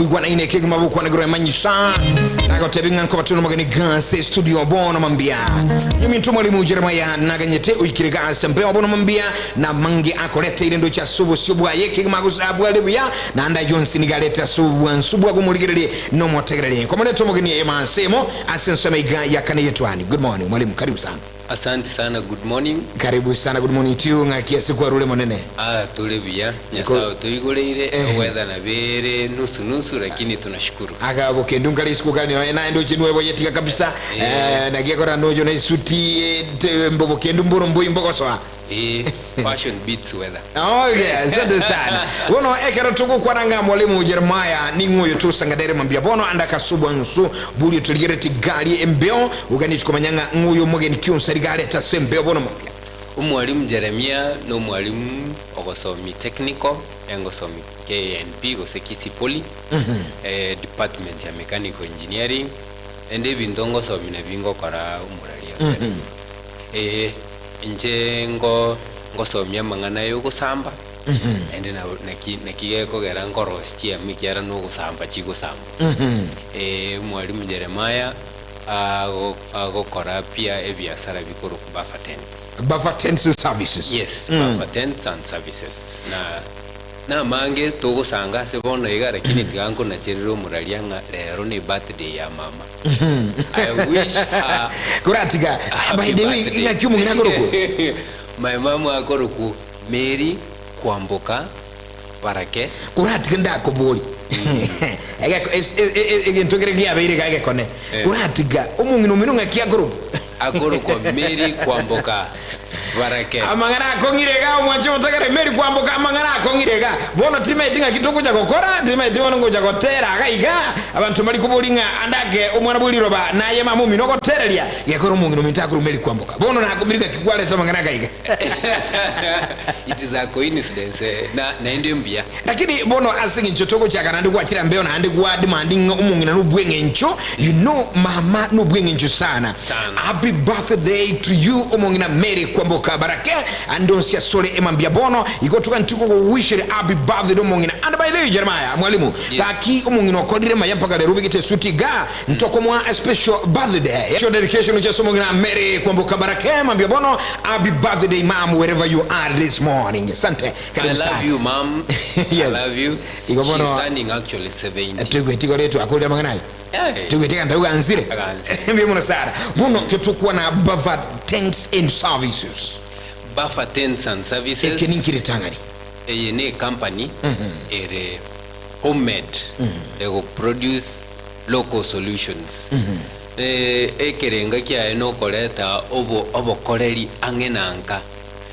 Moigwanaine kegima bokwanagirwa emanyisa nagotebi ng'a nkobatuna omogeni gase studio bono mambia nyominto mwalimu Jeremiah naganyete oikire gase mbeo bono mambia na mange akoreteire ndoche ase obosio bwaye kegima abware buya naende ayio onsi nigo arete ase obwansu bwago omorigererie na omotegereri nkomorete omogeni emansemo ase ensemo iga ya kane yetwani good morning mwalimu karibu sana. Asante sana good morning. Karibu sana good morning to you ng'aki ase kwarure monene. Aa tore buya Nyasaye otoigoreire eweather nabo ere nusu nusu lakini tunashukuru. Aga bokendu nkare isiko kare noe naende oche nweboye tiga kabisa eh, naki ekora noyo na esuti eh, te- mbo bokendu mboro mboi mbogosoa. Eh, fashion beats weather. Okay, asante sana. Bono ekero togokwana ng'a mwalimu Jeremiah ning'o oyo tosanganere mambia bono ande akasubwa nsu buri otorigereti gari embeo oganeti komanya ng'a ng'o oyo omogeni kionsi ariga arete ase embeo bono mambia. Omwalimu Jeremia nomwalimu ogosomi technical engosomi KNP gose Kisii Poly eh, department ya mechanical engineering ende ebinto ngosomi nabio ngokora omorari ase. Ee. Inche ngo ngosomia amang'ana ay'ogosamba, naende nabo naki naki gekogera nkorosia chiema ekiagera nogosamba chigosambwa. Ee, Omwalimu Jeremiah ago agokora pia ebiasara bikorokwa Buffer Tents. Buffer Tents Services. Yes, Buffer Tents and Services. Na namange togosanga ase bono iga lakini tiga nkonacherere omoraria ng'a rero ne birthday ya mama. I wish her Koratiga a happy by the way birthday. ing'aki omong'ina akorokwa? My mom akorokwa Mary Kwamboka Barake. Koratiga ndakobori Egeko- es- e- e- e- egento kere kiabeire iga egekone Eh. koratiga omong'ina omino ng'aki akorokwa? Akorokwa Mary Kwamboka Barake. Amang'ana akong'ire iga omwanche omotagere Mary Kwamboka amang'ana akong'ire iga bono timaeti ng'aki togocha gokora timaeti bono ngocha gotera iga iga abanto mbari kobori ng'a ande ake omwana bwe riroba naye mama omino ogotereria gekora omong'ina ominto akorwa Mary Kwamboka bono nakumiri ng'aki kwareta amang'ana aka iga. It is a coincidence eh, na naende mbuya. Lakini bono ase eng'encho togochaka naende gwachera mbeo naende gwa demand ng'a omong'ina nobweng'encho you know mama nobweng'encho sana. Sana. Happy birthday to you omong'ina Mary Kwamboka Barake ande onsi asore emambia bono igo toganeti kogowishere happy birthday omong'ina and by the way Jeremiah mwalimu Yes. gaki omong'ina okorire maya mpaka rero obegete esuti igaa Ntokomoa a special birthday Special dedication gochia ase omong'ina Mary Kwamboka Barake mambia bono happy birthday mum wherever you are this morning asante I karibu love sana you mum, I Yes. love you. Igo She is bono turning actually 70. toigweti igo rero twakorire amang'ana aya Hey. toigweti egento agwo gansire Gansire. mbuya mono sana bono ketokwana Buffer Tents and Services Buffer Tents and Services. eke ninki ritang'ani Eye ne company ere homemade ego produce local solutions. Ekerenga kiaye nokoreta obo obokoreri ang'e na nka.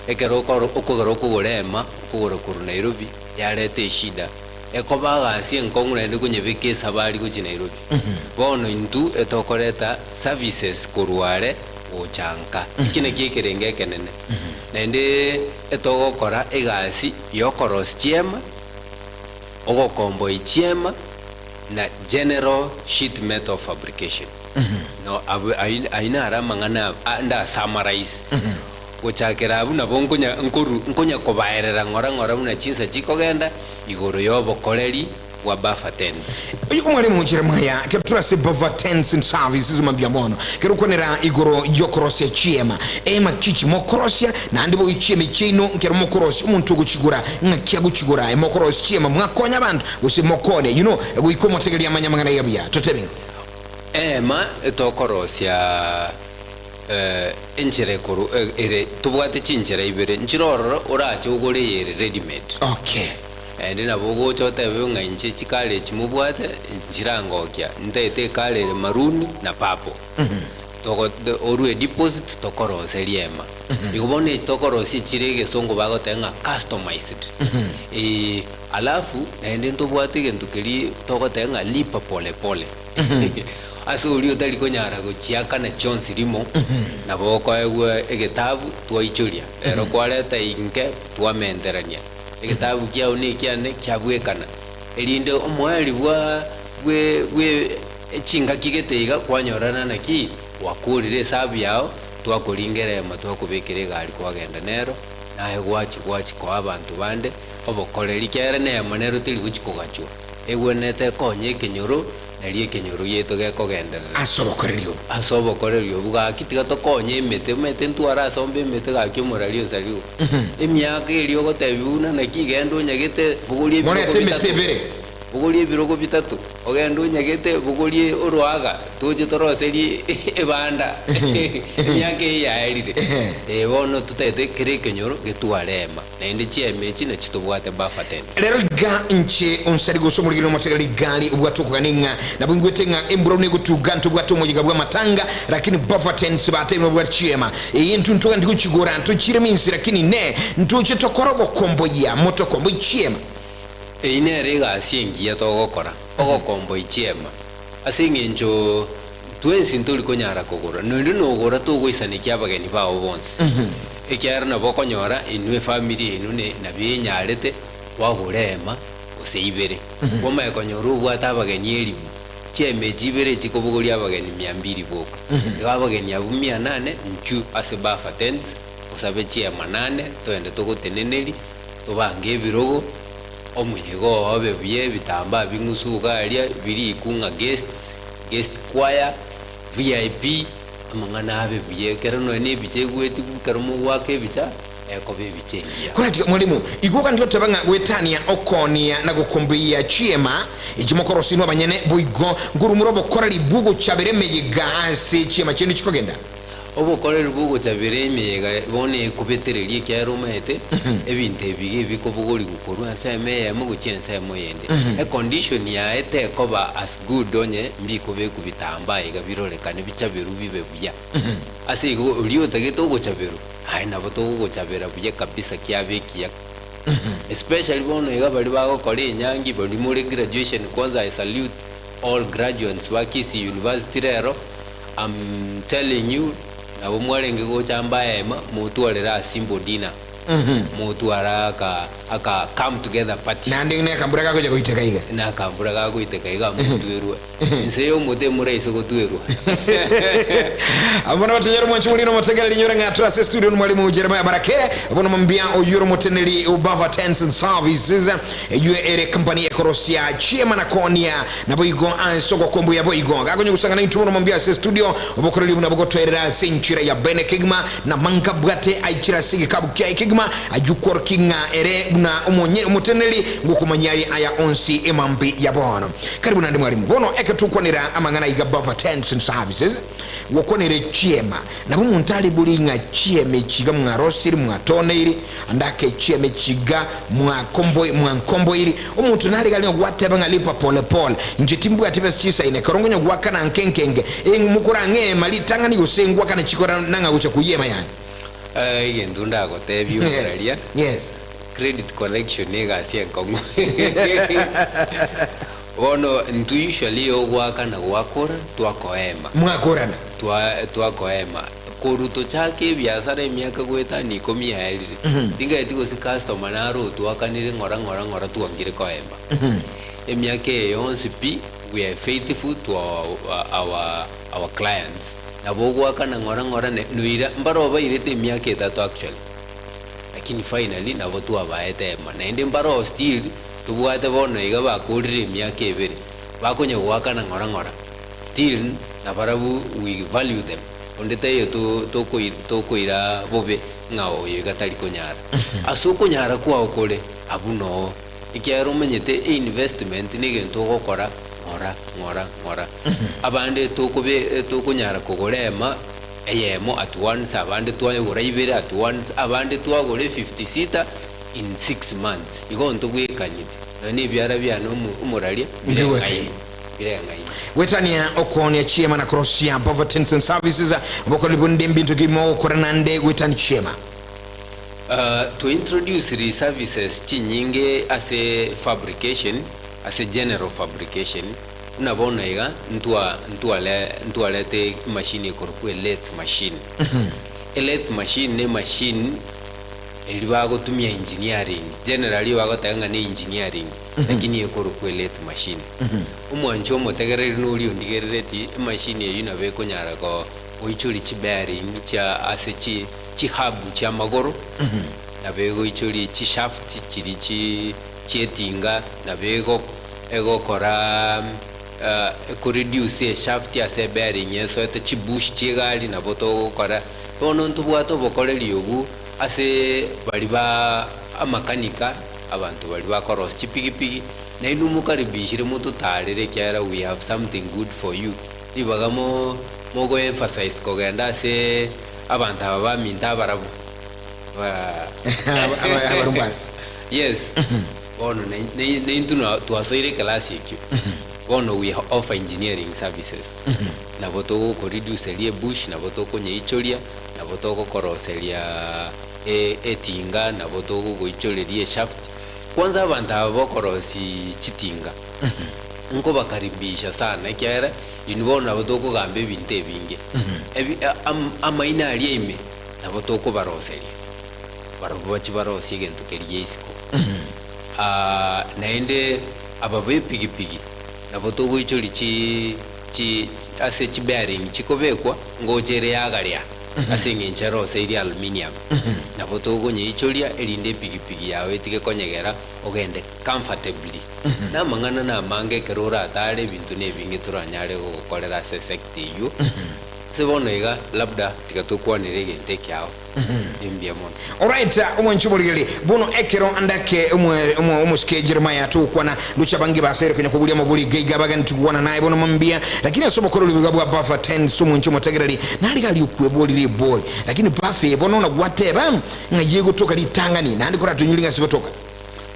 Ekero okoro okogera okogora ema, okogora korwa Nairobi, yareta eshida. Ekoba egasi enkong'u naende konyebeka esabari gochia Nairobi. Bono intwe etokoreta services korwa are gocha nka. Eki nakio ekerenga ekenene. Naende etogokora egasi yokorosia chiema, ogokomboa chiema, na general sheet metal fabrication. No abwo ayio ayio naro amang'ana a nda summarize. Gochakera abwo nabo nkonya nkoru nkonya kobaerera ng'ora ng'ora buna chinsa chikogenda igoro y'obokoreri bwa buffer tents. Oyo omwalimu Jeremiah, ekero tore ase Buffer Tents and Services mambia mono, ekero okwanera igoro y'okorosia chiema, ema kichi mokorosia, naende boigo chiema chiaino nkero mokorosia, omonto ogochigora ng'aki agochigora, mokorosia chiema mwakonya abanto, Gose mokone, you know, goika omotegereria amanye amang'ana aya buya. Totebe ng'a. Eema tokorosia enchera ekoru ere tobwate chinchera ibere, nchire ororo orache ogore eyere ready made. Okay. Naende nabo ogocha otebe ng'a inche chikara echi mobwate nchirangokia, ntaete ekara ere maroon na purple. Togo orue deposit tokoroserie eema. Igo bono echi tokorosia chire egesongo bagoteba ng'a customized. Eeh. Alafu naende ntobwate egento keria togoteba ng'a lipa pole pole. Ase oria otari konyara gochiakana chionsi rimo, nabo okoegwa egetabu twaichoria. Rero kwareta inke twamenterania. Egetabu kiao na ekiane kiabwekana. Erinde omoerio bwa bwe bwe chingaki gete iga kwanyorana naki gwakorire esabu yao, twakoringera ema twakobekera egari kwagenda nero, naye gwachi gwachi koa abanto bande obokoreri, ekiagera neema nero teri gochi kogachwa. Egwenerete ekonye ekenyoro, nario ekenyoro giaito gekogenderera. Ase obokoreri obo. Ase obokoreri obwo gaki tiga tokonye emete, omanyete ntware ase ombe emete gaki omorari osariwe. Emiaka eria ogotebiwa buna naki genda onyagete bogoria ebirogo Morete emete bitato, ebere. bogoria ebirogo bitato, ogende onyagete bogorie oroaga toche toroserie ebanda emiaka eye yaerire. Ee bono totagete kera ekenyoro getware ema. Naende chiema echi nachio tobwate buffer tents. Rero iga inche onsari gose omorigeri nomotegereri gari obwate okogania ng'a nabo ingwete ng'a embura buna egotuga ntobwate omoyega bw'amatanga lakini buffer tents batebire nobwate chiema eye intwe ntogani gochigora ntochire minsi lakini inee ntoche tokore ogokomboyia motokomboi chiema. Eyio nere egasi engiya togokora, ogokomboi chiema, ase eng'encho Twensi ntori konyara kogora, noende nogora togoisanekia abageni bao bonsi, ekiagera nabo okonyora inwe efamiri yaino ne nabio enyarete kwagora eema gose ibere. Kwamanya konyora obwate abageni elifu, chiema echi ibere echikobogoria abageni mia mbili boka. Igo abageni abwo mia nane nchu ase buffer tents, osabe chiema nane toende togoteneneri, tobange ebirogo, omoyega oo obe buya, ebitambaa bing'usu iga aria biriku ng'a guests, Guest choir, VIP, amang'ana abe buya ekero nonya na ebicha egwetigwe ekero mogoaka ebicha ekoba ebicha engiya. Koratiga mwalimu, igo gandi goteba ng'a goetania okoonia na gokomboyia chiema echi mokorosia inwe abanyene, boigo nkorumora obokoreri bw'ogochabera emeyega ase chiema chiaino chikogenda. Obokoreri bw'ogochabera emeyega bono ekobetereria ekiagera omanyete ebinto ebi iga ebikobogorigwa korwa ensemo eyemo gochia ensemo eyende. Econdition yaye tekoba as good onye mbikobekwa bitambaa iga birorekane bichaberwe bibe buya. Ase igo oria otagete ogochaberwa, aye nabo togogochabera buya kabisa kiabe ekiya. Especially bono iga baria bagokora enyangi baria more graduation kwanza I salute all graduates ba Kisii University rero. I'm telling you nabo mwarenge gocha mbaema motwarere a simple dinner motware aka aka come together party. Naende ng'a akambura gagocha goiteka iga. Na akambura gagoiteka iga motwerwe inse y'omote moraise gotwerwa. Amo nabatonyore mwanche morino omotegereri inyore ng'a tore ase studio nomwalimu Jeremiah Barake bono mambia oyio ore omoteneri o Bava Tents and Services Eyio ere company ekorosia chiema na koonia, naboigo ase ogokomboyia boigo. Gakonya gosangana intwe bono mambia ase estudio, obokoreri buna bogotoerera ase enchera ya bene kegima, na manga abwate aichire ase egekabu kiaye kegima, ayio kworokia ng'a ere buna omonye omoteneneri ngokomanyia aye aya onsi emambi ya bono. Karibu naende mwalimu. Bono ekero togokwanera amang'ana aiga above tents and services, gokwanera chiema, Nabo omonto aribori ng'a chiema echi iga mwarosirie, mwatoneiri, ande ake chiema echi iga mwankomboiri. Omonto narigare ng'a gwateba ng'a lipa pole pole, inche timbwati besa chisaine, ekero nkonya goakana nke nke nke, eng mokorang'e eema ritang'ani gose ngwakane chikora nang'a gocha koyia eema yane. Egento ndagotebie omoraria, Yes. credit collection egasi enkong'u. Bono intwe usually ogoakana gwakora twakoema. Mwakorana. Twa twakoema. Korwa tochake ebiasara emiaka goetania ikomi yaerire, tingaeti gose customer naro otwakanire ng'ora ng'ora ng'ora twangire koema. Emiaka eye yonsi pi, we are faithful to our our our clients. Nabo ogoakana ng'ora ng'ora ne noira mbaro obairete emiaka etato actually, lakini finally nabo twabaete ema. Naende mbaro still tobwate bono iga bakorire emiaka ebere, bakonya goakana ng'ora ng'ora. Still nabarabwo we value them, onde taiyo tokoira bobe ng'a oyo iga tari konyara. Ase okonyara kwao kore abwo noo, ekiagera omanyete einvestment negento ogokora ng'ora ng'ora ng'ora. Abande tokobe tokonyara kogora ema eyemo at once, abande twagora ibere at once, abande twagora efifty seater in six months. Igo ntobwekaneti, nonya na ebiara biane omoraria bireng'aini. Bireng'aini. Goetania okoonia chiema na korosia above tents and services, obokoreri bonde mbinto ki mogokora naende goetania chiema? To introduce services chinyinge ase fabrication, ase general fabrication, buna bono iga ntwa ntware ntwarete emachine ekorokwa e lathe machine. E lathe machine ne emachine eria bagotumia engineering, generally bagoteba ng'a ne engineering. Lakini ekorokwa elathe machine. Omwanchi omotegereri noria ondigerereti, emachine eyio nabo ekonyara goichoria chibearing chia ase chi chihub chi'amagoro, nabo egoichoria chishaft chiria chi chietinga, nabo ego Egokora ekoreduce eshaft ase ebearing esoete chibush chiegari nabo togokora. Bono ntobwate obokoreri obwo ase baria ba amakanika, abanto baria bakorosia chipigipigi, nainwe mokaribishire mototarere ekiagera we have something good for you. Ribaga mo mogo emphasize kogenda ase abanto aba baminto abarabwo ba Abarumbasi. Yes. Bono naintwe twasoire ekelasi ekio, bono we offer engineering services. Nabo togokoreduceria ebush, nabo tokonyeichoria, nabo togokoroseria etinga, nabo togogoichoreria eshaft. Kwanza abanto aba bokorosia chitinga, nkobakaribisha sana ekiagera inwe bono nabo tokogamba ebinto ebinge. Amaino aria ime nabo tokobaroseria. Barobwo bachie barosie egento keria gia isiko. Naende aba b'epigipigi nabo togoichoria chi chi ase chibearing chikobekwa ngocha ere yagaria ase eng'encho eroseirie aluminium. Nabo togonyeichoria erinde epigipigi yao etige konyegera ogende comfortably. Na amang'ana namange ekero oratare ebinto nebinge toranyare gogokorera ase esector eyio. Ase bono iga labda tiga tokwanere egento ekiao. Mbuya mono. Alright, omwanchi omorigeri, bono ekero ndake omosike Jeremiah togokwana, ndoche abange basoire konya koboria amabori iga iga baganeti gokwana naye bono mambia, lakini ase obokoreri obo iga bwa buffer tense omwanchi omotegereri nariga aria okweboria ribori, lakini buffer eye bono nagwateba ng'ai egotoka ritang'ani naende koratonyore ng'a ase egotoka.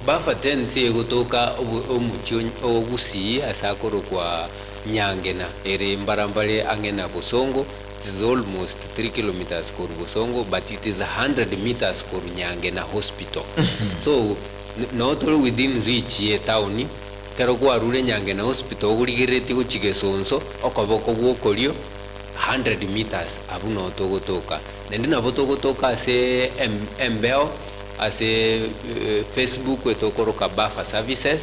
Buffer tense egotoka omochie o Gusii ase akorokwa Nyangena ere mbarambare ang'e na Bosongo. It is almost 3 kilometres korwa Bosongo but it is 100 metres korwa Nyangena hospital. So noo tore within reach ye town, ekero kwarure Nyangena hospital ogorigereretie gochia Gesonso okoboko gwokorio 100 metres abwo noo togotoka. Naende nabo togotoka ase embeo ase Facebook etokoroka Buffer Services.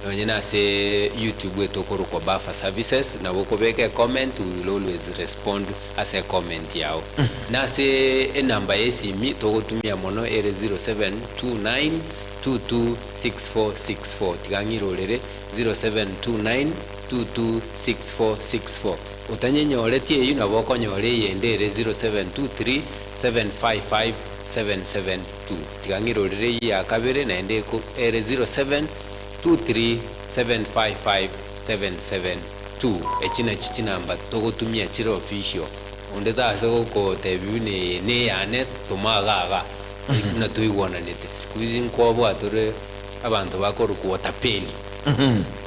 Nonye nase YouTube etokorokwa Buffer Services, nabo okobeka ecomment we will always respond ase ecomment yao. Nase enamba yesimi togotumia mono ere 0729226464 tiga ng'irorere 0729226464 otanyenyoreti eyio nabo okonyora eyende ere 0723755772 tiga ng'irorere eyio ya kabere naende ere 07 23755 772 Echi nachi chinamba togotumia chire official. Onde tase gokotebia buna eye neyane toma iga iga buna toigwananete. Siku hizi nkwabua tore abanto bakorokwa watapeli.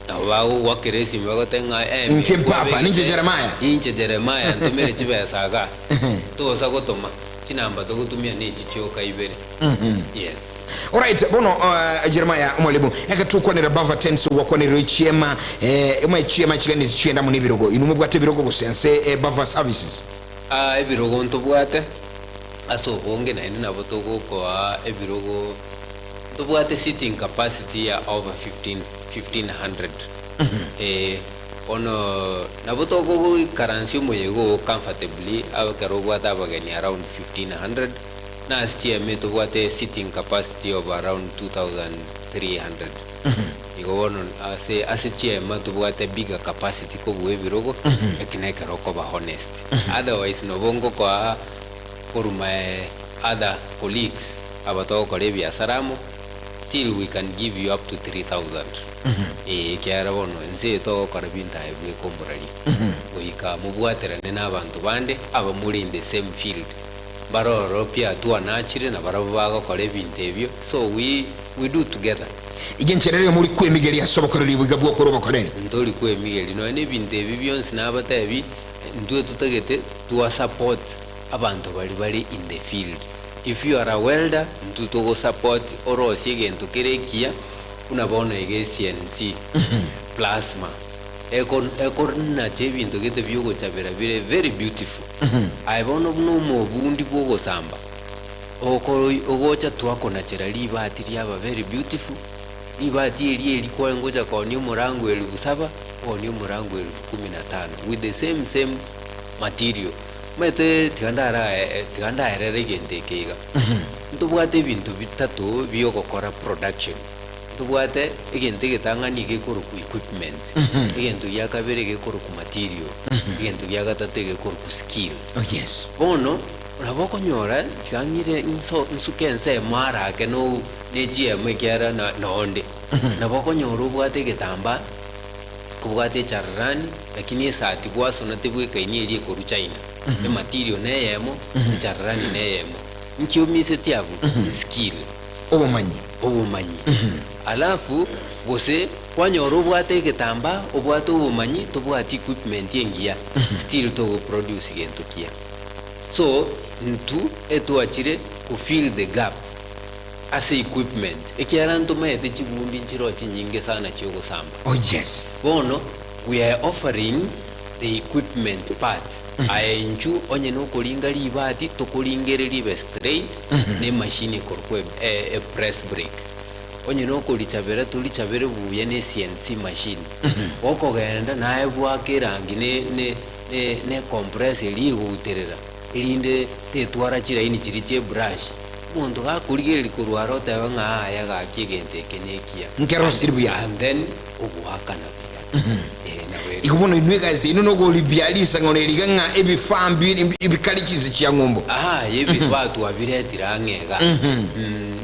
Nabo bagogoakera esimi bagotebia ng'a eh Inche Mpafa, ninche Jeremiah. Inche Jeremiah ntomere chibesa iga. Tosa gotoma, chinamba togotumia nechi chioka ibere. Yes. Alright, bono Jeremiah omwalimu, eke tokwanera bava tense gwakwanire echiema, eh, echiema chiganeti chienda amo nebirogo. Inwe mobwate ebirogo gose nse eh, bava services? Aa ebirogo ntobwate ase obonge naende nabo togokoa ebirogo ntobwate seating capacity ya over 15 1500 eh, bono nabo togoikaransia omoyega oo comfortably ekero obwate abageni around 1500. Na ase chiema tobwate seating capacity of around 2300. Igo bono ase ase chiema tobwate bigger capacity kobua ebirogo, eki nekero okoba honest. Otherwise nobo ngokoa korwa my other colleagues aba togokora ebiasara amo, still we can give you up to 3000. Eeh ekiagera bono inse eye togokora binto aye bweka omorari. Goika mobwaterane na abanto bande aba more in the same field. Mbaroro pi atwanachire na barabwo bagokora ebinto ebio, so we we do together. Iga enchera ere mori kwemigeria ase obokoreri oboiga bw'okora obokoreri. Ntori kwemigeria nonya nebinto ebi bionsi nabatebi, intwe totagete twa support abanto baria bare in the field. If you are a welder, intwe togo support orosie egento kere ekiya buna bono iga eCNC, plasma. Ekonacha ebinto gete bi'ogochabera bire very beautiful. Aye bono buna omobundi bw'ogosamba, ogocha twakonachera ribati riaba very beautiful, ribati erio eri kwarenge gocha koonia omorango elifu saba, oonie omorango elifu kumi na tano with the same same material. Omanyete tiga ndarae tiga ndaerere egento eke iga, ntobwate ebinto bitato biogokora production. Tobwate egento egetang'ani gekorokwa equipment, egento gia kabere gekorokwa material, egento gia gatato egekorokwa skill. Oh yes. Bono nabo okonyora tiga ng'ire nso nsuke ensemo arake no ne chiemo ekiagera na nonde. Nabo okonyora obwate egetambaa, obwate echararani, lakini esati gwasona tebwekaini eria ekorwa China. Ematerial neyemo, echararani neyemo. Nki omiseti abwo? Skill. Obomanyi. Obomanyi. Alafu gose kwanyora obwate egetambaa, obwate obomanyi, tobwati equipment engiya, still togo produce gento kiya. So, intwe etwachire ko fill the gap ase equipment, ekiagera ntomaete chibundi nchiroo chinyinge sana chiogosamba. Oh yes. Bono we are offering the equipment part, aye inchu onye nokoringa ribati tokoringere ribe straight ne emachine ekorokwa e press brake. Onye nokorichabera torichabere buya ne CNC machine. Gokogenda naye bwake erangi ne ne ne ne compressor eria egouterera erinde tetwara chilaini chiria chie brush. Omonto gakorigereria korwa are otebe ng'a aya gaki egento eke nekiya. Nkerosiri buya. And then ogoakana buya. Ee nabo ere. Igo bono inwe egasi yaino nogoribia risang'ano eri iga ng'a ebifaa bikare chinse chia ng'umbu. Aye ebifaa twabiretire ang'e iga.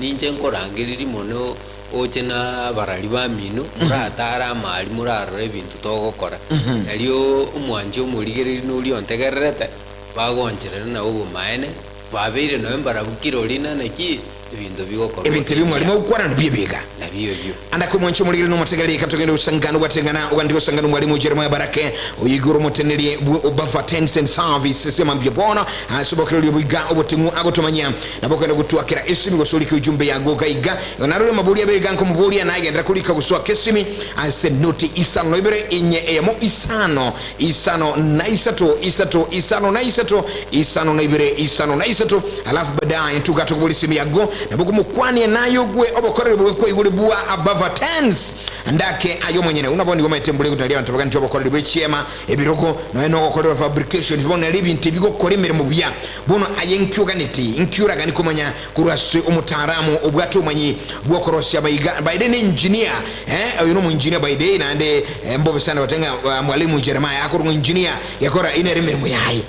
Ninche nkorangereria mono oche na abarari bamino, moratare amari morarore ebinto togokora. Nario omwanchi omorigereria noria ontegererete, bagoncherera na obomaene, babeire nonya mbarabwo kirori na naki ebinto bigokorwa Ebinto ebi mwarimu ebiya. agokwana nabio ebiga. Nabio ebio. Ande komwancha omorigeri nomotegereri reka togende gosangana ogwateng'ana ogande gosangana omwarimu Jeremiah Barake oyo igoro omoteneri bwe Obafa Tents and Service ase mambia bono ase obokereri oboiga oboting'u agotomanyia nabo okogenda gotwakera esimi gose orike ujumbe yago iga iga igo narore amabori abere iga nkomoboria naye genderera korika gosoaka esimi ase noti isano na ibere inye eyemo isano isano na isato isato isano na isato 52 53 alafu baadaye ntugatokobora esimi yago nabo okomokwania naye ogwe obokoreri bobe kwaigure bwa above tens ndake aye omonyene buna bono nigo omanyete mbure gotaria abanto baganeti obokoreri bwe chiema ebirogo nonya nogokorerwa fabrications bono nere ebinto ebi gokora emeremo buya bono aye nki oganeti nki oragani komanya korwa ase omotaaramu obwate obomanyi bw'okorosia amaiga by day ne engineer eh oyo nomo engineer by day naende mbobe sana goteba ng'a mwalimu Jeremiah akorwa ng'a engineer gekora eyio nere emeremo yaye.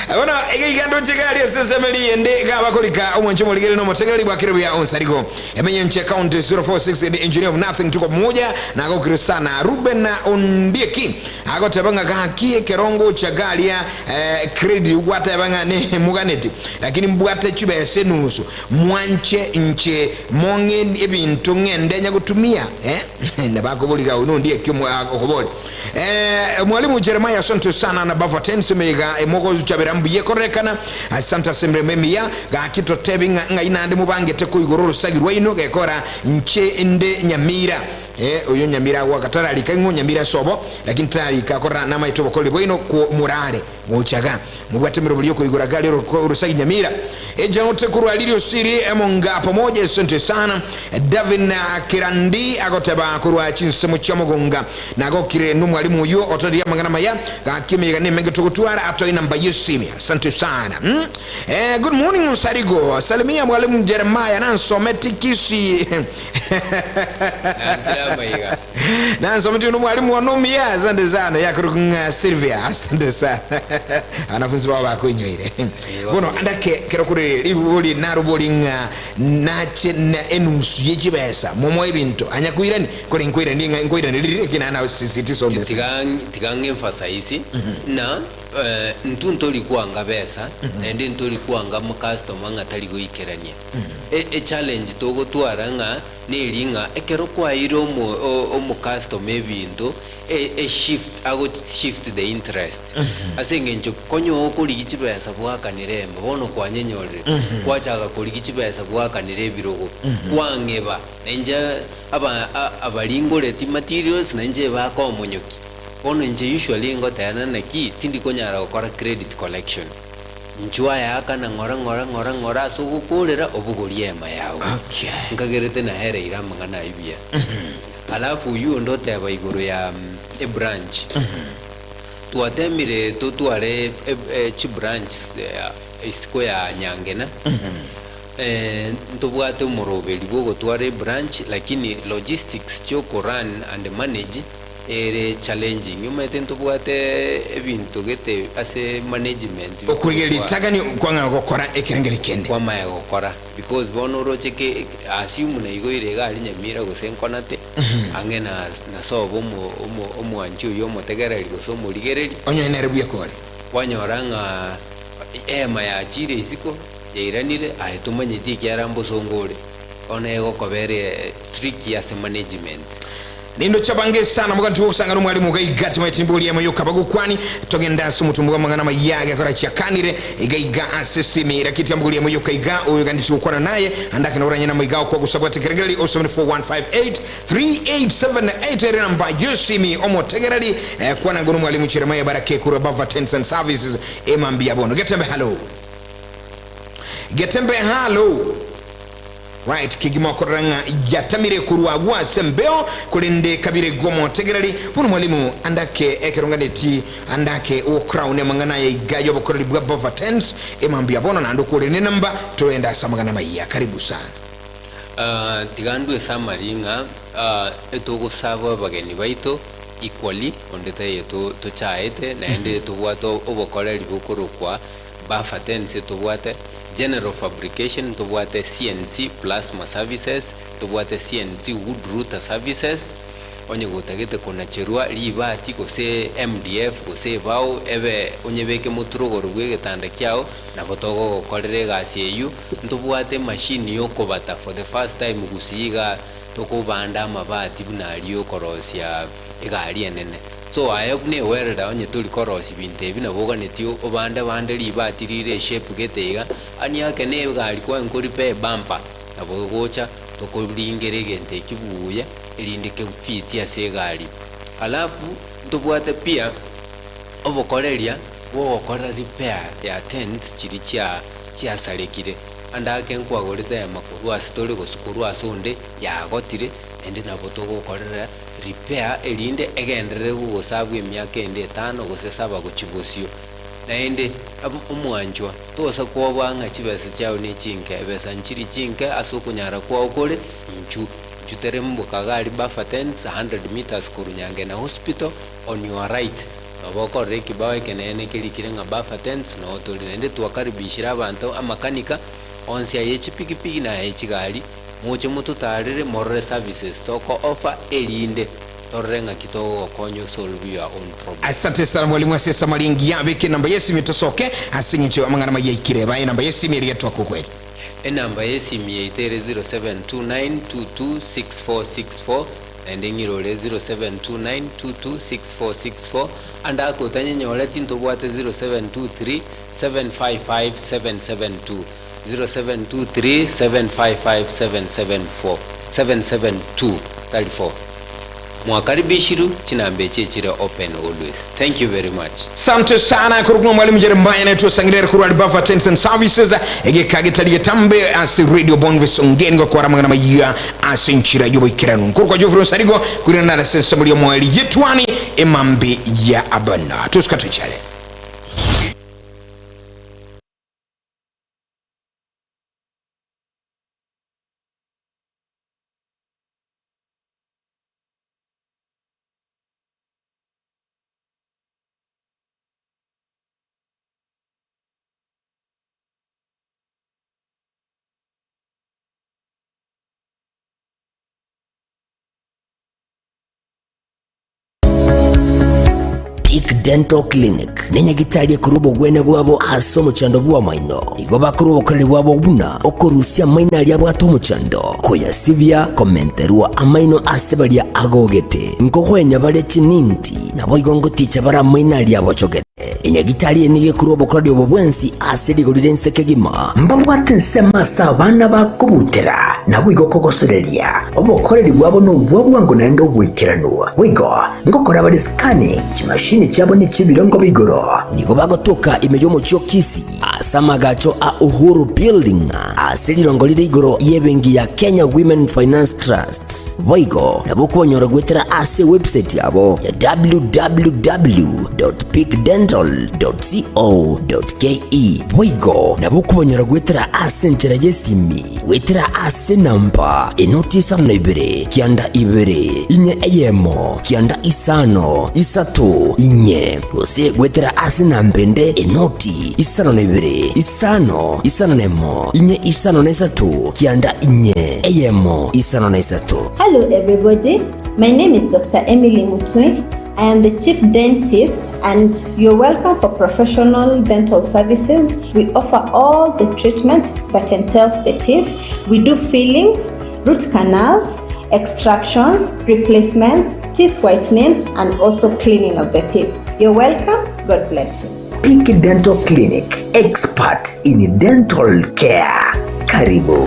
Bono iga iga ndoche gari ase ensemo eria eyende iga abakorika omwancho omorigereria na omotegereri bwakire buya onsarigo emenye nche county 046 the engineer of nothing tuko pamoja nagokire sana Ruben Ondieki agoteba ng'a gaki ekero ngocha garia eh, credit gwateba ng'a nemuganeti lakini mbwate chibesa enusu mwanche nche mong'e ebinto ng'ende nyagotumia eh nabakoboriga oyo nondieki okobori Eh, mwalimu Jeremiah asante sana na bava tense mega emogochabera mbuya ekorekana asante ase emeremo emiya gaki totebi ng'a ng'ai nande mobangete koigora orosagi rwaino gekora nche nde Nyamira eh, oyo Nyamira agoaka tararika ing'o Nyamira ase obo lakini tararika akorora namaete obokoreri bwaino ko morare gochaga mobwate emeroberi yokoigora gari orosagi Nyamira ejaote korwa ririo siri emonga pamoja asante sana Davin Kerandi agoteba korwa chinsemo chia mogonga nagokire nomwalimu oyo otoreria amang'ana maya gaki emeyega nemenge togotwara atoe namba yesimi asante sana Eh, good morning Nsarigo salimia mwalimu Jeremiah nansometi Kisii Nanchire amaiga. nansometi uno mwalimu wanomia asante sana yakorokung'a Sylvia asante sana wanafunzi bao bakoinyoire bono andake kero kuri ribori narobori ng'a nache na enusu ye chibesa momo ebinto anya koirani kore nkoirani ng'a nkoirani riri ekina na sisitizo ndese Tiga tiga ng'emphasize na intwe ntori kwanga besa naende ntori kwanga omocustomer ng'a tari goikerania. Echallenge togotwara ng'a neri ng'a ekero kwaeire omo omocustomer ebinto eshift ago shift the interest ase eng'encho konya okorigia chibesa bwakanire emba bono kwanyenyorire kwachaka korigia chibesa bwakanire ebirogo kwang'eba nainche aba abaringoreti materials nainche bakomonyokia. Bono inche usually ngoteba naki tindi konyara gokora credit collection. Inchuo ayakana ng'ora ng'ora ng'ora ng'ora ase ogokorera obogorie ema yao. Nkagerete naereire amang'ana ayio buya. Alafu oyio onde oteba igoro ya ebranch. Twatemire totware chibranch isiko ya Nyangena. Ntobwate omoroberi bw'ogotwara ebranch lakini logistics chi'oko run and manage ere challenging. Omanyete ntobwate ebinto gete ase management Okorigereria bikorokwa ritagani kwang'a gokora ekerengeri kende. kwamanya gokora because bono oroche ke assume naigoire iga aria Nyamira gose Nkonate ang'e na na sobo omo omo omwanchi oyio omotegereri gose omorigereri. Onye nere buya kore. Kwanyora ng'a eema yachire isiko. Yairanire, aye tomanyeti ekiagera mbosongo ore. Bono egokoba ere tricky ase management. Nindoche abange sana moganti gogosanga nomwalimu iga iga timaeti nimbori emo yoka bagokwani togende ase omotumbo bwamang'ana amaya agekora chiakanire iga iga ase esimi rakiti ambori emo yoka iga oyo gandeti gokwana naye ande ake naboranye namo iga okwa gosabwate ekerengereri 0741583878 ere namba yesimi omotegereri eh, kwana ngo nomwalimu Jeremiah Barake korwa Bava Tents and Services emambia bono getembe hallo. Getembe halo. Right, kegima okorora ng'a yatamire korwa agwo ase embeo, korende kabire igo omotegereri buna omwalimu andake ekeronganeti andake o crown amang'ana aya iga y'obokoreri bwa Bova Tents emambia bono naende okore nenamba torende ase amang'ana amaya. Karibu sana. Ah, tiga ndue summary ng'a ah, etogosaba abageni baito equally onde taiyo to- tochaete naende tobwate obokoreri bokorokwa Buffer tents tobwate General Fabrication, ntobwate CNC Plasma Services, ntobwate CNC Wood Router Services, onye gotagete konacherwa ribati gose MDF gose ebao ebe onyebeke moturogoro bw'egetanda kiao nabo togogokorera egasi eyio. Ntobwate emachine yokobata for the first time gusii igaa tokobanda amabati buna aria okorosia egari enene. So aye buna ewerera onye tori korosia binto ebi nabo oganetie obande bande ribati rire eshape gete iga, ani ake ne egari kwaye nkoripa ebumper nabo egocha tokoringera egento eki buya erinde kefitie ase egari. Alafu ntobwate pia obokoreria bwogokora repair ya tents chiria chia chiasarekire ande ake nkwagorete ema korwa ase tore gose korwa ase onde yagotire naende nabo togokorera Repair erinde egenderere gogosabwa emiaka ende etano gose saba gochia bosio. Naende, omwanchwa, tosa kwoboa ng'a chibesa chiao nechinke, ebesa nchiri chinke ase okonyara kwao kore, inchu, inchu teremboka iga aria Buffer Tents, 100 metres korwa Nyangena Hospital, on your right, noba okorora ekebao ekeneene kerikire ng'a Buffer Tents, noo tori. Naende twakaribishire abanto, amakanika onsi aye chipigipigi na aye chigari, Moche mototaarere morore services toko offer erinde torore ng'aki togogokonya o solve your own problem. Asante sana mwalimu ase esamari engiya beka enamba yesimi tosoke ase eng'encho amang'ana amaya aikire bae enamba yesimi eria twakokweri. Enamba yesimi yaito ere 0729226464 naende ng'irore 0729226464 ande ake otanyenyoreti ntobwate 0723755772. 0723755774 772 tari 4 Mwakaribishirwe chinamba echi echire open always thank you very much. Sante sana korokwa mwalimu Jeremiah naye twasangire korwa Ribafa Tents and Services egeka getari getambe ase Radio Bonvis ongeni gokora amang'ana maya ase enchera y'oboikeranu nkorokwa Geoffrey Onsarigo kwirana ase ensemo ri'omoeri yetwani emambe ya abana tosuka tochare. Peak Dental Clinic nenyagitari ekorwa obogwenia bwabo ase omochando bw'amaino. Nigo bakorwa obokoreri bwabo buna okorusia amaino aria abwate omochando, koyasibia, komenterwa amaino ase baria agogete, nkogwenia bare chininti, naboigo ngoticha bare amaino aria abochogete. Enyagitari eye nigo ekorwa obokoreri obo bwensi ase rigori ri'ense kegima. Mbabwate ensemo ase abana bakobutera, naboigo kogosoreria. Obokoreri bwabo nobwa bwango naende oboikeranu. Boigo ngokora bare scanning, chimashini chiabo nechi'ebirengo bia igoro. Nigo bagotoka ime y'omochie o Kisii ase amagacho a Uhuru Building ase rirongo rire igoro y'ebenki ya Kenya Women Finance Trust. Boigo nabo okobanyora goetera ase ewebsite yabo ya www.peakdental. Dental co ke. Boigo nabo okobanyora goetera ase enchera y'esimi goetera ase enamba enoti isano na ibere kianda ibere inye eyemo kianda isano isato inye gose goetera ase enamba ende enoti isano na ibere isano isano na emo inye isano na isato kianda inye eyemo isano na isato. Hello everybody, my name is Doctor Emily Mutwe, I am the chief dentist and you're welcome for professional dental services. We offer all the treatment that entails the teeth. We do fillings, root canals, extractions, replacements, teeth whitening and also cleaning of the teeth. You're welcome. God bless you. Peak Dental Clinic, expert in dental care. Karibu.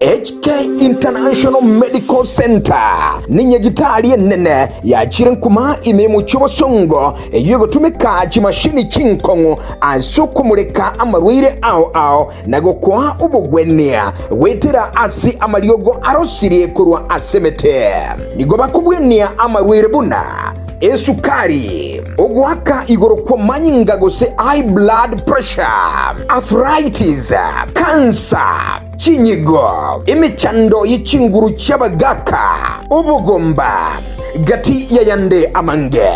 HK International Medical Center ninyagitari enene yachire nkuma ime y'omochie obosongo eyio egotumeka chimashini chinkong'u ase okomoreka amarwaire ao ao na gokoa obogwenia goetera ase amariogo arosirie korwa ase emete. Nigo bakobwenia amarwaire buna esukari, ogoaka igoro kw'amanyinga gose high blood pressure, arthritis, cancer, chinyigo, emechando ye chinguru chi'abagaaka, obogomba, gati y'ayande amange.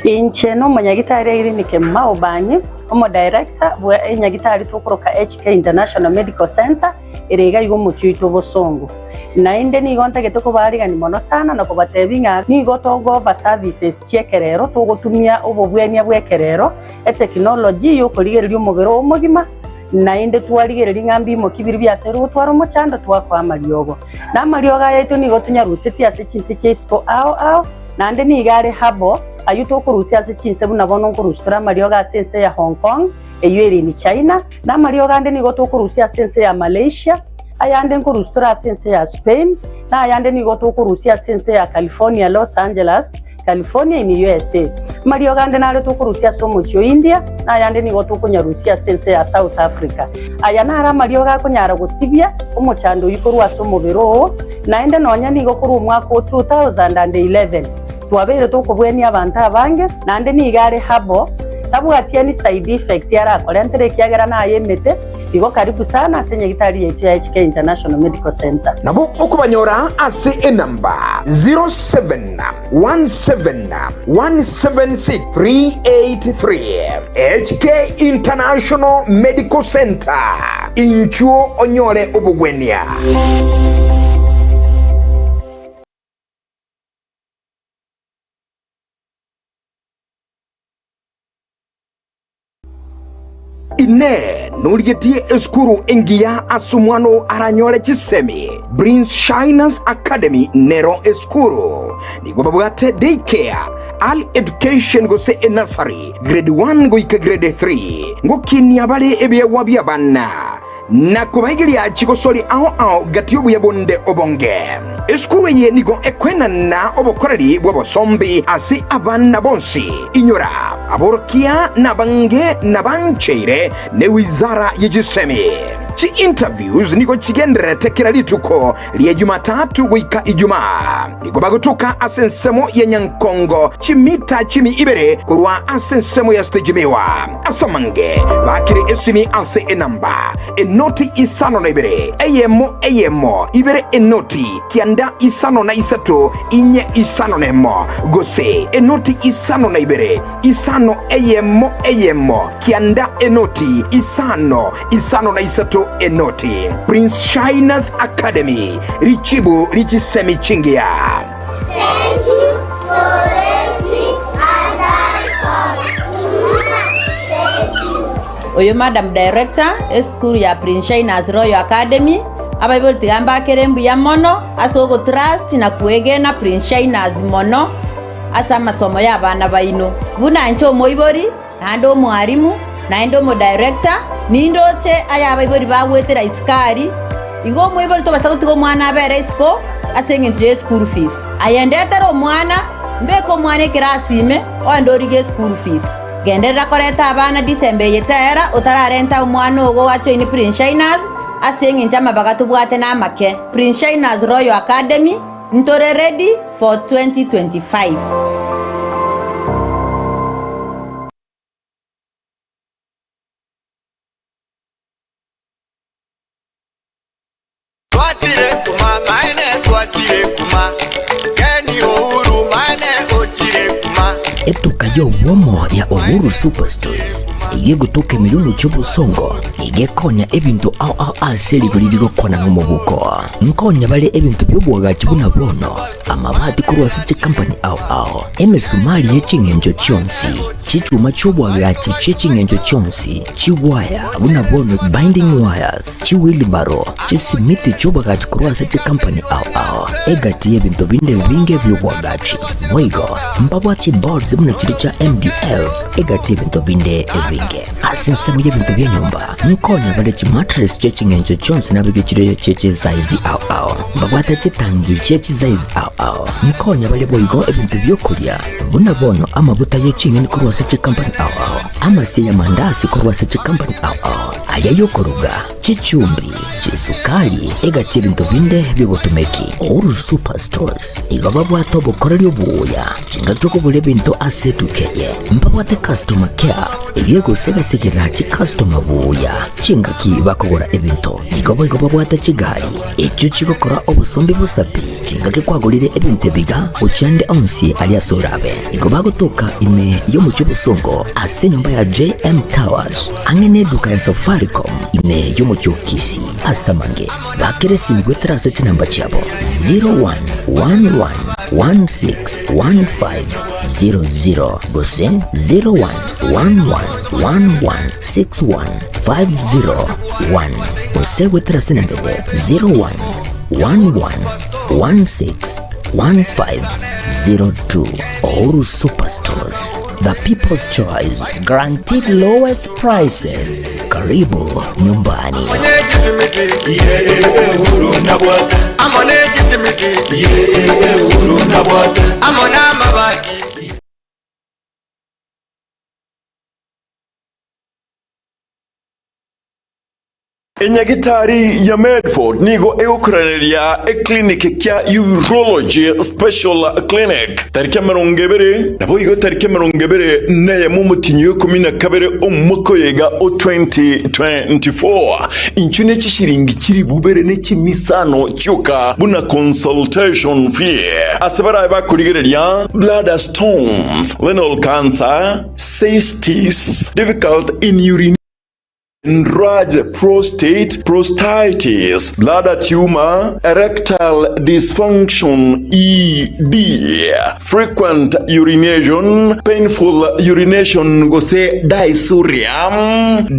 Inche nomonyagitari Irene Kemuma Obanyi, Omodirector bwe enyagitari tokoroka HK International Medical Centre ere iga iga omochie oito obosongo. Naende nigo ntagete kobaarigania mono sana na kobatebia ng'a nigo togo-offer services chi'ekerero, togotumia obobwenia bw'ekerero, etekinoloji y'okorigereria omobere oo omogima, naende twarigereria ng'a mbimoki biria biasoire gotwara omochando twakoa amariogo. Na amariogo aya aito nigo tonyarusetie ase chinse chia isiko ao ao, naende nigo are herbal, ayio tokorusia ase chinse buna bono nkorusia tore amariogo ase ense ya Hong Kong, eyio ere in China, na amariogo ande nigo tokorusia ase ense ya Malaysia, ayande nkorusia tore ase ense ya Spain, na ayande nigo tokorusia ase ense ya California, Los Angeles, California in USA. Amariogo ande nare tokorusia ase omochie o India, na ayande nigo tokonyarusia ase ense ya South Africa. Aya naro amariogo akonyara gosibia omochando oyio korwa ase omobere oo, naende nonya nigo korwa omwaka o 2011 twabeire tokobwenia abanto abange, naende nigo are herbal, tabwati any side effect arakorentere ekiagera naye emete, igo karibu sana ase nyagitari yaito ya HK International Medical Centre. Nabo okobanyora ase enamba 0717176383. HK International Medical Centre, inchuo onyore obogwenia. Inee! Norigetie esukuru engiya ase omwana oo aranyore chisemi? Prince Shiners Academy nero esukuru. Nigo babwate day care, early education gose enursery, grade 1 goika grade 3. Ngokinia bare ebiegwa bi'abana. na kobaigeria chigosori ao ao gati y'obuya bonde obonge. Esukuru eye nigo ekoenana obokoreri bw'obosombi ase abana bonsi. Inyora, aborokia nabange nabancheire ne wizara ye chisemi. Chi interviews nigo chigendererete kera rituko ria Jumatatu goika Ijumaa. Nigo bagotoka ase ensemo ya Nyankongo chimita chimi ibere korwa ase ensemo ya Stage Miwa. Ase amange bakire esimi ase enamba enoti isano na ibere, eyemo eyemo, ibere enoti, kianda isano na isato, inye isano nemo, gose enoti isano na ibere, isano eyemo eyemo, kianda enoti, isano, isano na isato enoti. Prince Shiners Academy, richibu richisemi chingiya. Thank you for raising us up. Thank you. Oyo Madam Director, esukuru ya Prince Shiners Royal Academy, abaibori tiga mbakere mbuya mono ase ogotrust na kwegena Prince Shiners mono ase amasomo ya abana baino. Buna inche omoibori, naende omwarimu, naende omodirector, nindoche aya abaibori bagwetera isiko aria, igo omoibori tobasa gotiga omwana abere isiko ase eng'encho ye school fees. Aye ndetere omwana, mbeke omwana ekerasi ime, oende origie eschool fees. Genderera koreta abana December eye tera otararenta omwana ogo ajoine Prince Shiners ase eng'encho amabaga tobwate namake. Prince Shiners Royal Academy ntore ready for 2025. Twachire kuma maene twachire kuma Keni Uhuru maene ochire kuma. Etuka y'obwomo ya Uhuru Superstores eyio egotoka ime y'omochie obosongo nigo ekonya ebinto ao ao ase rigori rigokwana nomobuko. Nkonya bare ebinto bi'oboagachi buna bono, amabati korwa ase chikampani ao ao, emesumari ye ching'encho chionsi, chichuma chi'oboagachi chie ching'encho chionsi, chiwaya buna bono binding wires, Chiwilibaro, chisimiti chi'oboagachi korwa ase chikampani ao ao, egati y'ebinto binde ebinge bi'oboagachi. Boigo, mbabwate chiboards buna chiria chia MDF, egati y'ebinto binde ebinge. Ase ensemo y'ebinto bia nyomba, nkonya bare chimattress chie ching'encho chionsi nabeke chire chie chisaizi ao ao. Mbabwate chitangi chie chisaizi ao ao. Nkonya bare boigo ebinto bi'okoria, buna bono amabuta ye ching'eni korwa ase chikampani ao ao, amasie y'amandasi korwa ase chikampani ao ao. Aria y'okoruga, chichumbi, chisukari, egati ebinto binde bi'obotomeki. Uhuru Super Stores nigo babwate obokoreri obuya chingaki okogora ebinto ase etuka eye. Mbabwate customer care eyio egosegasegera chicustomer buya chingaki bakogora ebinto. Nigo boigo babwate chigari echio chigokora obosombi bosa pi chingaki kwagorire ebinto ebiga gochia ande onsi aria ase orabe. Nigo bagotoka ime y'omochie obosongo ase enyomba ya JM Towers. Ang'e neduka ya Safaricom ime y'omochie o Kisii ase amange, bakera esimi goetera ase chinamba chiabo 0111161500 gose 0111116150 gose goetera ase enamba ende 0111161502. Uhuru Superstores, the people's choice, guaranteed lowest prices. Karibu nyumbani. Enyagitari ya Medford nigo egokoraneria eclinic kia Urology Special Clinic tariki 20 naboigo tariki 21 omotienyi o ikomi na kabere omwaka oyoiga o 2024. Inchuo ne chishiringi chilifu ibere ne chimisano chioka buna consultation fee ase barabe bakorigereria bladder stones, renal cancer, cystitis, difficult in urination, Enlarged prostate, prostatitis, bladder tumor, erectile dysfunction, ED, frequent urination, painful urination gose dysuria,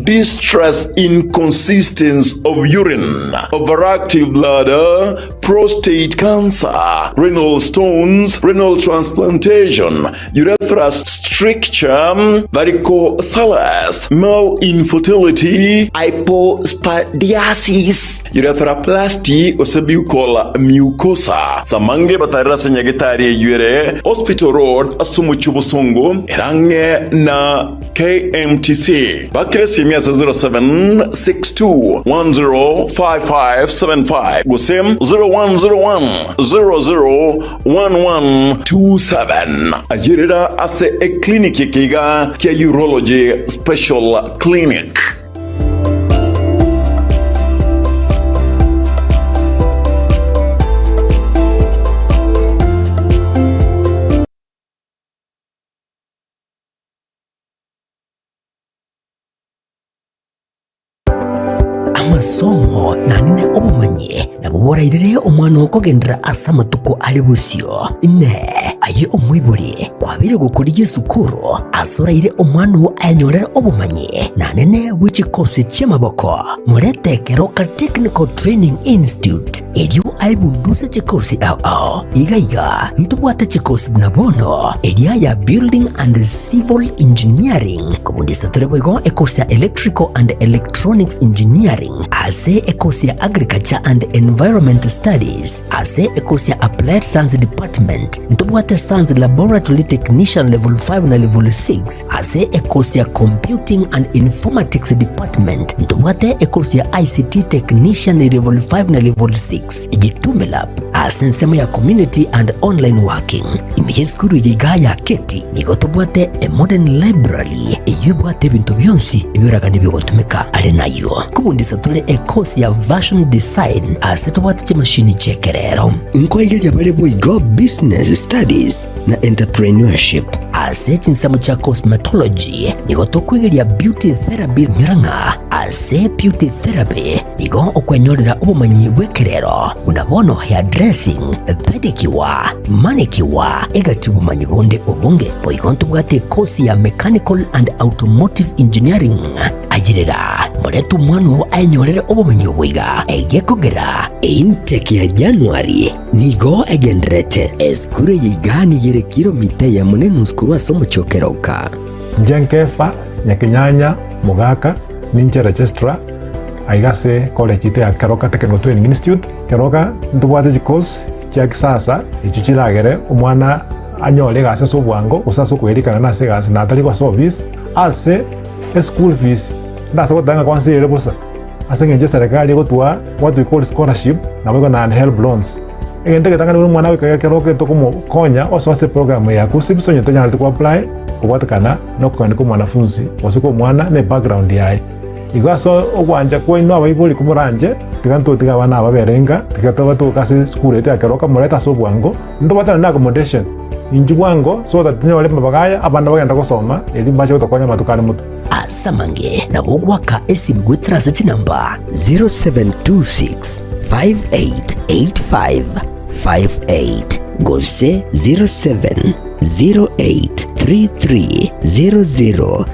distress inconsistence of urine, overactive bladder, prostate cancer, renal stones, renal transplantation, urethra stricture, varicocele, male infertility, hypospadiasis, urethroplasty gose buccal mucosa. Samange batarire ase nyagetari eyio ere Hospital Road ase omochie obosongo ere ang'e na KMTC. Bakire esimi ase 0762105575 gose 0101 001127. Ayerera ase eclinic eke iga kia Urology Special Clinic. Amasomo nanene obomanyi nabwo borairere omwana okogenderera ase amatuko are bosio. Inee! Aye omoibori kwabeire gokorigia esukuru ase oraire omwana oo ayenyorere obomanyi nanene bwe chikosi chi'amaboko? Morete Keroka Technical Training Institute erio aebunduse chikosi ao ao. Iga iga ntobwate chikosi buna bono eria ya Building and Civil Engineering, kobundisa tore boigo ekosi ya Electrical and Electronics Engineering ase ekosi ya Agriculture and. and Environment Studies. Ase ekosi ya Applied Science Department ntobwate Science Laboratory Technician Level 5 na Level 6. Ase ekosi ya Computing and Informatics Department ntobwate ekosi ya ICT Technician Level 5 na Level 6. Jitume Lab ase ensemo ya Community and Online Working. Ime y'esukuru eye igaa ya Keti nigo tobwate a modern library eyio ebwate ebinto bionsi ebioragani biogotumeka are nayio. Kobundisa tore ekosi ya Fashion Design ase tobwate chimashini chi'ekerero. Nkoigeria bare boigo Business Studies na Entrepreneurship. Ase chinsemo chia Cosmetology nigo tokoigeria Beauty Therapy nyora ng'a ase Beauty Therapy Igo okwenyorera obomanyi bw'ekerero, buna bono hairdressing, pedicure, manicure, egati obomanyi bonde obonge. Boigo ntobwate ekosi ya Mechanical and Automotive Engineering. Ayerera, morete omwana oo aenyorere obomanyi obo iga, egekogera Intake ya January nigo egendererete. Esukuru eye iga nigo ere kilomita eyemo na enusu korwa ase omochie o Keroka. Inche Nkefa, Nyakenyanya, Mogaka, ninche registrar aiga ase college yaito ya Keroka Technical Training Institute. Keroka ntobwate chicourse chia kisasa echio chiragere omwana anyore egasi ase obwango gose ase okoerikana ase egasi na atari ase office. Ase eschool fees ndase goteba ng'a kwansa ere bosa ase eng'encho eserekari egotoa what we call scholarship naboigo na HELB loans. Egento egetang'ani buna omwana goika Keroka etokomokonya osoe ase eprogram ya KUCCPS onye tonyareti ko apply kobwatekana na okogania kwa omwanafunzi gose kwa omwana na ebackground yaye. Igo ase ogwancha kwaino abaibori komoranche, tiga ntotige abana aba babere inka, tiga tobatoke ase esukuru yaito ya Keroka morete ase obwango, ntobwate naende accommodation. Inchuo bwango so that tinyore amabaga aya abana bagende gosoma erio mbache gotokonya amatuko are motwe. Ase amange nabo ogoaka esimi goetera ase chinamba 0726 5885 58 gose 0708330000.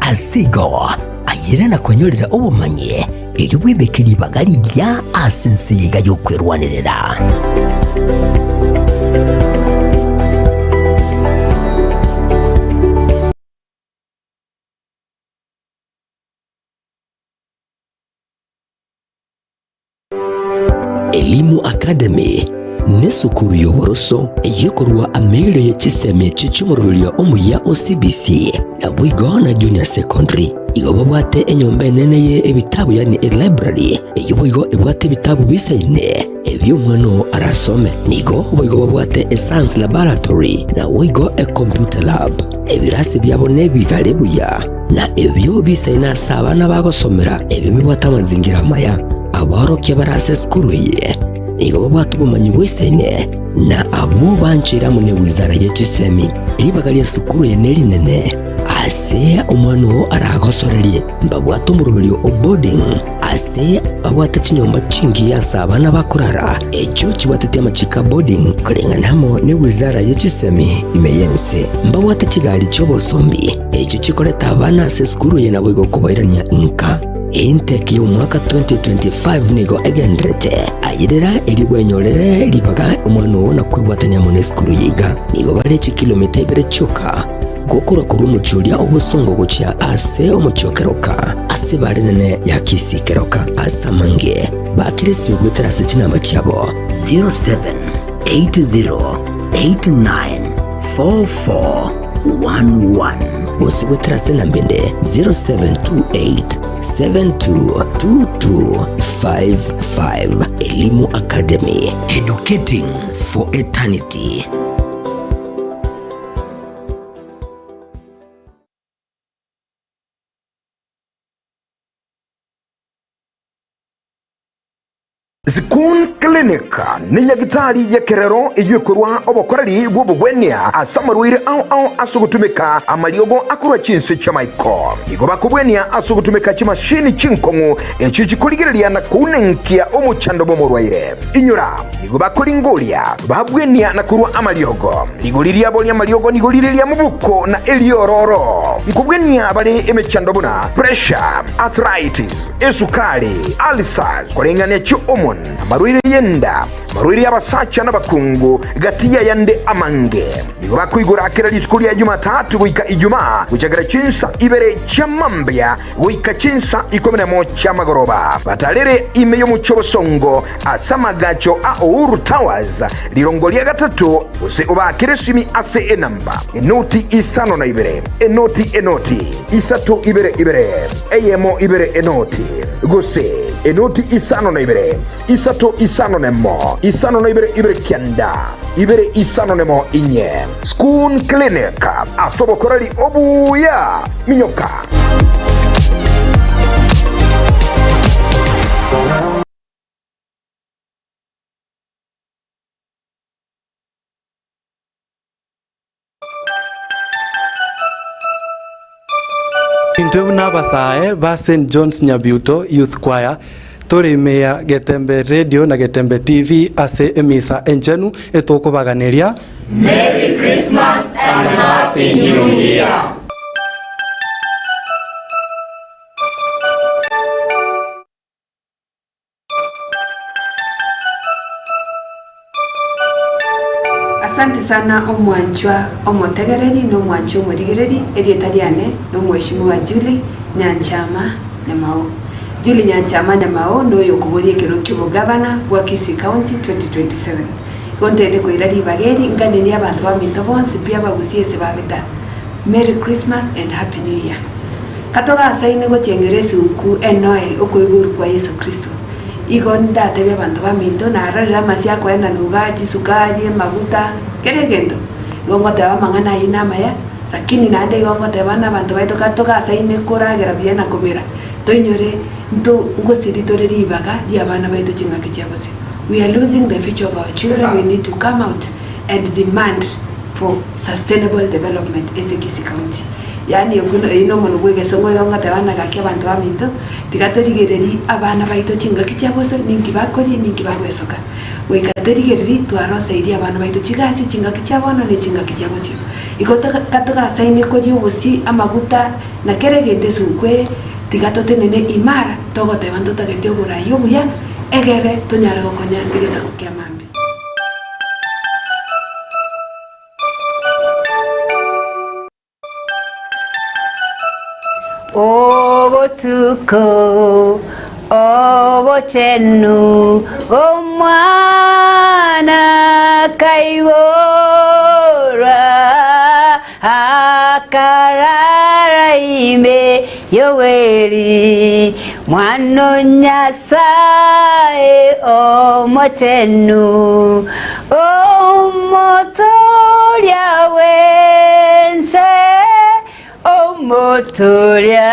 Ase igo, ayere na kwenyorera obomanyi, erio bwebeke ribaga rigiya ase ense eye iga y'okwerwanerera. Elimu Academy nesukuru y'oboroso eyio ekorua amaigerio ye chisemi echi chi'omoroberio omuya o CBC naboigo na Junior Secondary. Igo babwate enyomba enene ye ebitabu yaani elibrary eyio boigo ebwate ebitabu bisaine ebio omwana oo arasome. Nigo boigo babwate escience laboratory naboigo ecomputer lab. Ebirasi biabo nebigare buya na ebio bisaine ase abana bagosomera ebio bibwate amazingira amaya. Aborokia bare ase esukuru eye nigo babwate obomanyi bw'esaine na abwo bancheire amo ne wizara ye chisemi. Ribaga ri'esukuru eye nerinene ase omwana oo aragosorerie. Mbabwate omoroberio o boarding ase babwate chinyomba chingiya ase abana bakorara echio chibwatetie amachiko a boarding koreng'ana amo ne wizara ye chisemi ime y'ense. Mbabwate chigari chi'obosombi echio chikoreta abana ase esukuru eye naboigo kobairania inka. Intake y'omwaka 2025 nigo egendererete ayerera erio bwenyorere ribaga omwana oo na kwebwatania amo nesukuru eye iga. Nigo bare chikilomita ibere chioka gokorwa korwa omochie oria obosongo gochia ase omochie o Keroka ase ebare enene ya Kisii Keroka. Ase amange bakire esimi goetera ase chinamba chiabo 0780894411 gose goetera ase enamba ende 0728722255. Elimu Academy, educating for eternity. Zikun Clinic ne nyagitari y'ekerero eyio ekorua obokoreri bw'obogwenia ase amarwaire ao ao ase ogotumeka amariogo akorwa chinse chi'amaiko. Nigo bakobwenia ase ogotumeka chimashini chinkong'u echio chikorigereria na kounenkia omochando bw'omorwaire. Inyora, nigo bakoringoria, babwenia na korua amariogo. Rigori riabo ri'amariogo nigo rire ria mobuko na eriororo. Nkobwenia bare emechando buna pressure, arthritis, esukari, ulcers, koreng'ania chi'hormone, amarwaire y'enda. enda, marwaire y'abasacha na abakungu, gati y'ayande amange. Nigo bakoigora kera rituko ria Jumatatu goika Ijumaa, gochakera chinsa ibere chia mambia goika chinsa ikomi nemo chi'amagoroba. Batarere ime y'omochie obosongo ase amagacho a Uhuru Towers, rirongo ria gatato, gose obaakere esimi ase enamba, enoti isano na ibere, enoti enoti, isato ibere ibere, eyemo ibere enoti, gose enoti isano na ibere, isato isano nemo, isano na ibere ibere kianda, ibere isano nemo inye. Schoon Clinic, ase obokoreri obuya, minyoka. Intwe buna abasae ba St John's Nyabiuto Youth Choir tore ime ya Getembe Radio na Getembe TV ase emisa enchenu etokobaganeria Merry Christmas and Happy New Year! Asante sana omwanchwa omotegereri na omwanchwa omorigereri, erieta riane nomweshimiwa Julie Nyanchama Nyamao. Julie Nyanchama Nyamao noyo okoboria ekerogo ki'obogavana bwa Kisii County 2027. Igo ntete koira ribaga eri nganenie abanto baminto bonsi pi abagusie ase babeta. Merry Christmas and Happy New Year. Gatogasaine gochengera esiguku e Noel okoiborwa kwa Yeso Kristo. Igo ndatebie abanto baminto, narorire amasio akoenana igaa, chisukari, amaguta, kera egento. Igo ngoteba amang'ana ayio namaya, lakini naende igo ngoteba na abanto baito gatogasaine koragera buya na komera, toinyore nto ngosiri tore ribaga ria abana baito chingaki chia bosio. We are losing the future of our children, we need to come out and demand for sustainable development ase Kisii County. Yaani okwo oyio nomonwe bw'egesongo igo ngoteba ng'a gaki abanto baminto, tiga torigererie abana baito chingaki chia boso, ninki bakoria, ninki bagwesoka. Goika torigererie twaroseirie abana baito chigasi chingaki chia bono ne chingaki chia bosio. Igo toga gatogasaine koria obosie, amaguta, na kera egento esuguku eye, tiga totenene imara, togoteba ntotagete oborai obuya, egere tonyare gokonya egesaku kia mambia. Obotuko obochenu Omwana kaiborwa akarara ime Yoweri mwana o Nyasae omochenu Omotoria bw'ense Omotoria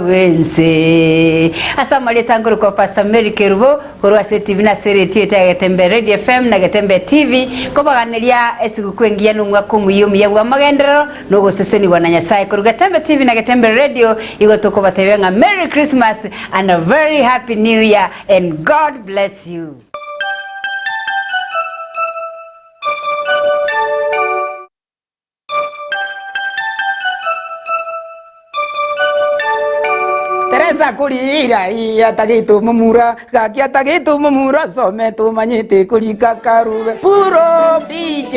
bw'ense. Ase amarieta nkorokwa Pastor Mary Kerubo korwa ase TV na ase eretio ete ya Getembe Radio FM na Getembe TV kobaganeria esiguku engiya na omwaka omuya omuya bw'amagenderero na ogosesenigwa na Nyasaye korwa Getembe TV na Getembe Radio igo tokobatebia ng'a Merry Christmas and a very happy new year and God bless you. Teresa korira atagete omomura gaki atagete omomura asomete omanyete korika karube puro DJ.